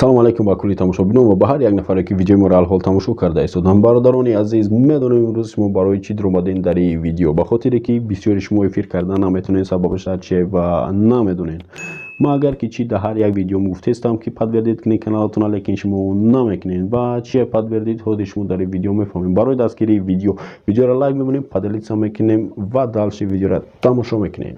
Салом алейкум ба кулли тамошобинон ва ба ҳар як нафаре, ки видеои моро алҳол тамошо карда истоданд. Бародарони азиз, медонем, имрӯз шумо барои чӣ дуромадем дар ин видео. Ба хотире ки бисёри шумо эфир карда наметонед, сабабаш дар чие ва намедонед. Ма агар ки чӣ дар ҳар як видеом гуфтестам, ки подтвердить кунед каналатона, лекин шумо намекунед. Ва чие подтвердить, ҳозир шумо дар ин видео мефаҳмед. Барои дастгирии видео видеоро лайк мемонем, поделиться мекунем ва дальше видеоро тамошо мекунем.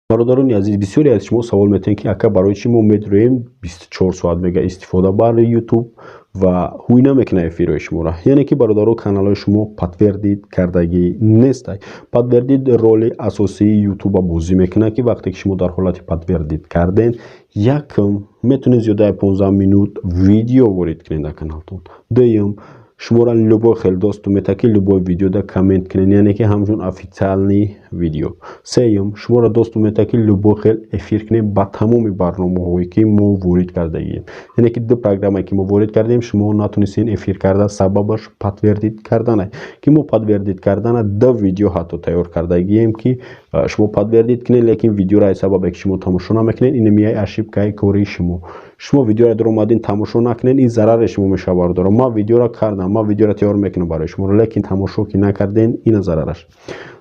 Бародарони азиз, бисёре аз шумо савол метиҳанд, ки ака, барои чӣ мо медроем, 24 соат мега истифода бар Ютуб ва ҳуй намекунад эфирҳои шуморо? Яъне ки, бародаро, каналҳои шумо подтвердить кардагӣ нестай. Подтвердить роли асосии Ютуба бозӣ мекунад, ки вақте ки шумо дар ҳолати подтвердить карден, якум, метавонед зиёдаи 15 минут видео ворид кунед дар каналтон. Дуюм, шуморо любой хел доступ метаҳад, ки любой видеода коммент кунед, яъне ки ҳамчун официальный видео. Сеюм, шуморо доступ метаҳад, ки любой хел эфир кунед ба тамоми барномаҳое, ки мо ворид кардагием. Яъне ки ду программае, ки мо ворид кардем, шумо натонистед эфир карда. Сабабаш подтвердить кардана, ки мо подтвердить кардана ду видео ҳатто тайёр кардагием, ки шумо подтвердить кунед, лекин видеоро аз сабабе ки шумо тамошо намекунед, ин мияи ошибкаи кори шумо. Шумо видеоро дуромадин, тамошо накунед, ин зарари шумо мешавад. Бародаро, ман видеоро кардам, ман видеоро тайёр мекунам барои шумо, лекин тамошо ки накарден, ина зарараш.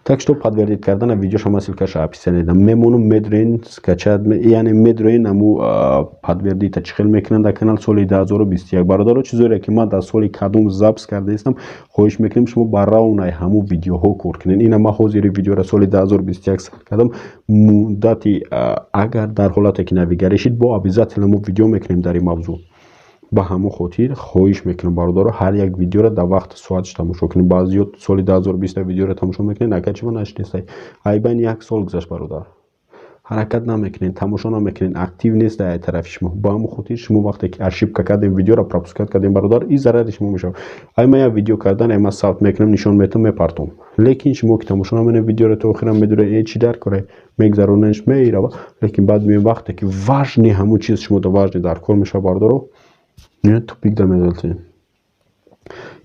Так что подтвердить кардана видеоша ман ссылкаша описание мемонам, медроен, скачать, яъне медроен, аму подтвердита чӣ хел мекунанд дар канал соли 2021. Бародаро, чизоре ки ман дар соли кадом запись кардаистам, хоҳиш мекунем, шумо ба равнаи ҳамун видеоҳо кор кунед. Ина ман ҳозири видеоро соли 2021 сар кардам. Муддати агар дар ҳолате ки навигарӣ шид, бо обязательно мо видео мекунем дар ин мавзӯъ. Ба ҳамон хотир хоҳиш мекунам, бародаро, ҳар як видеоро дар вақти соаташ тамошо кунед. Баъзиё соли 2020 видеоро тамошо мекунед, ака, чима нашинистай? Айбайн як сол гузашт, бародар, ҳаракат намекунед, тамошо намекунед, актив нест дар тарафи шумо. Ба ҳамон хотир шумо вақте ки ошибка кардем, видеоро пропускать кардем, бародар, ин зарари шумо мешавад. Ай ман як видео кардан, ай ман сабт мекунам, нишон метам, мепартом, лекин шумо ки тамошо намекунед видеоро то охирам, медонед, э чӣ дар коре, мегзаронеш, мерава. Лекин баъд меоем, вақте ки важный, ҳамон чиз шумо важный дар кор мешавад, бародаро, тупик да мезалтем.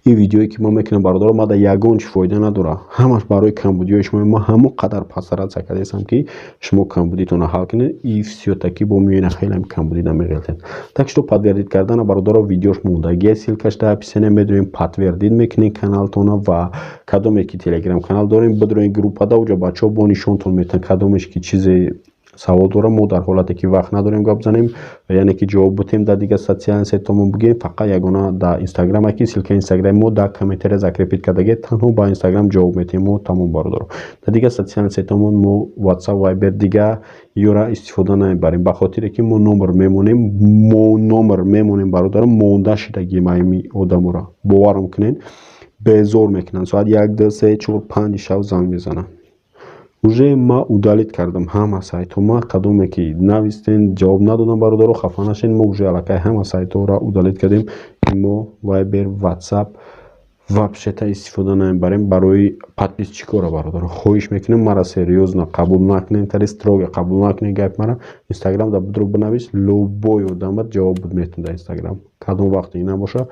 Ин видеое ки ман мекунам, бародаро, мада ягон чи фоида надорад, ҳамаш барои камбудиҳои шумо. Ман ҳамон қадар постараться кардастам, ки шумо камбудитонро ҳал кунед, и всё-таки бо меоена хеле камбудӣ намеғелтед. Так что подтвердить кардана, бародаро, видеош мондагия, ссылкаш дар описание, медонем, подтвердить мекунед каналтона. Ва кадоме ки телеграм канал дорем, бидроен группада, уҷа бачаҳо бо нишонтон метавонанд. Кадомеш ки чизе савол дорам, мо дар ҳолате ки вақт надорем гап занем, яъне ки ҷавоб бутем, дар дигар социальный сетьҳомон бигӯем. Фақат ягона дар Инстаграм, ки ссылкаи Инстаграми мо дар комментария закрепить кардагӣ, танҳо ба Инстаграм ҷавоб метиҳем мо, тамом. Бародаро, дар дигар социальный сетьҳомон мо WhatsApp, Вайбер, дигар ёра истифода намебарем, ба хотире ки мо номер мемонем, мо номер мемонем. Бародаро, монда шидагим ами одаморо, боварам кунед, безор мекунанд. Соат 1, 2, 3, 4, 5 шаб занг мезананд. Уже ма удалить кардам ҳама сайтҳо. Ма кадоме ки навистен, ҷавоб надодам, бародаро, хафа нашед. Мо уже аллакай ҳама сайтҳоро удалить кардем. Мо Вайбер, Ватсап вообще-то истифода намебарем барои подписчикоро. Бародаро, хоҳиш мекунем, мара серьёзно қабул накунед, тари строго қабул накунед гапи мара. Инстаграм да будро бинавис, любой одамат ҷавоб буд метавон дар Инстаграм, кадом вақте набоша,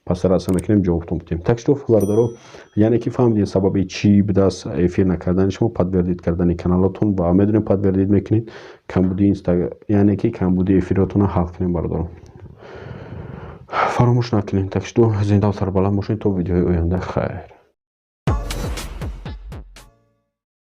постараться мекунем, ҷавобтон бидем. Так что, бародаро, яъне ки фаҳмидем сабаби чӣ будааст эфир накардани шумо: подтвердить кардани каналотон. Ва медонем, подтвердить мекунед, камбуди инста, яъне ки камбуди эфиротонро ҳал кунем. Бародаро, фаромӯш накунем. Так что зиндаву сарбаланд бошед, то видеои оянда, хайр.